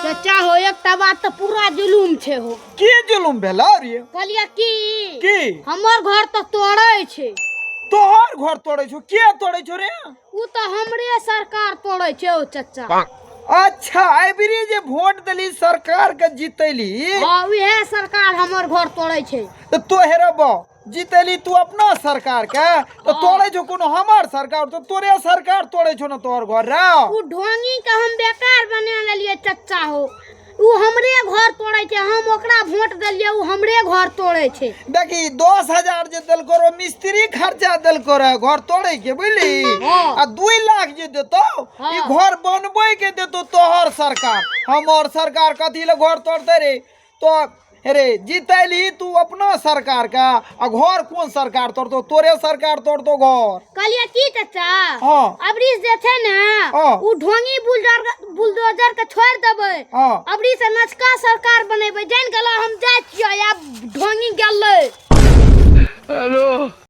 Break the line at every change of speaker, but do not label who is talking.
चाचा हो, एकटा बात तऽ पूरा जुलूम छै हो।
की जुलुम भेलो रे?
कहलियै की,
की?
हमर घर तऽ तोड़ै छै।
तोहर घर तोड़ै छौ? के तोड़ै छौ रे?
उ तऽ हमरे सरकार तोड़ै छै ओ चाचा।
अच्छा, एबरी जे वोट देली, सरकार के जीतैली।
हँ, उएह सरकार हमर घर तोड़ै छै।
तऽ तोहरे बा जीतैली तू अपना सरकार के, तऽ तोड़ै छौ कोनो हमर सरकार? तऽ तोरे सरकार तोड़ै छौ ने तोहर घर रे।
उ ढोंगी के हम बेकार बना लेलियै चच्चा हो। उ हमरे घर तोड़ै छै। हम ओकरा वोट देलियै, उ हमरे घर तोड़ै छै।
देखी, 10,000 जे देलको रो, मिस्त्री खर्चा देलको रहे घर तोड़े के, बुझली?
हाँ।
आ 2 लाख जे देतो,
हाँ।
ई घर बनबै के देतो तोहर सरकार। हमर सरकार कथी ले घर तोड़ते रे? तो रे जीतैली तू अपना सरकार का, आ घर कोन सरकार तोड़तो? तोरे सरकार तोड़तो घर।
कहलियै की चचा?
हाँ।
अबरी जे छै ने,
हाँ।
उ ढोंगी बुलडोजर के छोड़ि देबै।
हाँ।
अबरी से नचका सरकार बनेबै, जानि गेलो? हम जाइ छियै आब, ढोंगी गेलै।
हेलो।